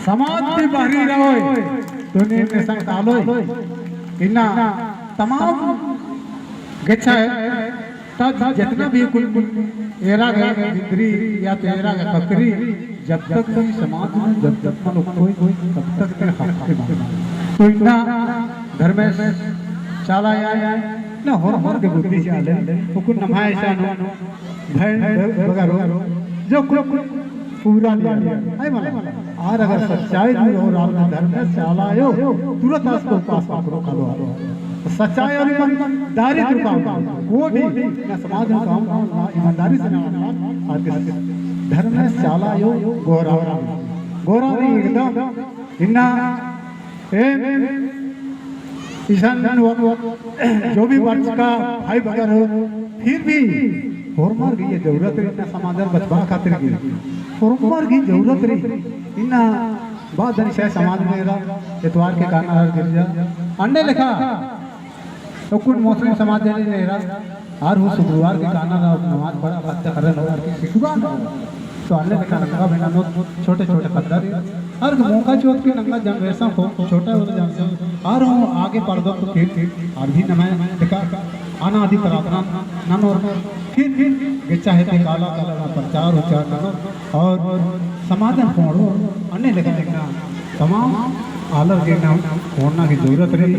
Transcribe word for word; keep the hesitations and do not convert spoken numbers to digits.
समाज भी बाहरी रहोय, तो नीन ने संग तालोय। इन्ना तमाम गेच्छा है, ता जितना भी कुल एरा गे बिंदरी या तो एरा गे खकरी, जब तक भी समाज में जब तक मन उक्कोय, तब तक ते खक्खरे माना। तो इन्ना धर्मेस चाला आया, ना होरमर गे बुद्धि चाले, उकुन नम्है ऐसा नो, भैन बगर हो, जो कुल पूरा लिया, है मला। आर अगर सच्चाई में और आर धर्मेस चाला आयो, तुरंत आस को उपास पकड़ो कालो आरो। सच्चाई और ईमानदारी तुरकाम, वो भी ना समाज में काम, ना ईमानदारी से ना काम, आर के धर्मेस चाला आयो, गोहरावा, गोहरावा एकदम इन्ना एम इसन जो भी बरचका भाई बगर हो, फिर भी होरमर गे जरूरत रई, इन्ना समाजन बचाबआ खातिर गे होरमर गे जरूरत रई। इन्ना बाद दन से समाज में एरा एतवार के काना गिरजा अन्ने लेखा तो कुन मुस्लिम समाज ने एरा आर हूँ शुक्रवार के काना रआ नमाज पढ़ा, पद्दा करन और के सिखुआ न। तो अन्ने लेखा नंगा बेना नो छोटे छोटे पद्दा रई। आर के मौका चिओत के नंगा जनरेशन को छोटा होता जान से। आर हूँ आगे पढ़दो तो फिर आर भी नम्है लेखा आना आदि प्रार्थना ननोर फिर फिर गेच्छा हेद्दे काला काला ना प्रचार उचार ननोर और समाजन खोंड़ो अन्ने लेखा देखना तमाम आलर गे ना खोंड़ना की जरूरत रई।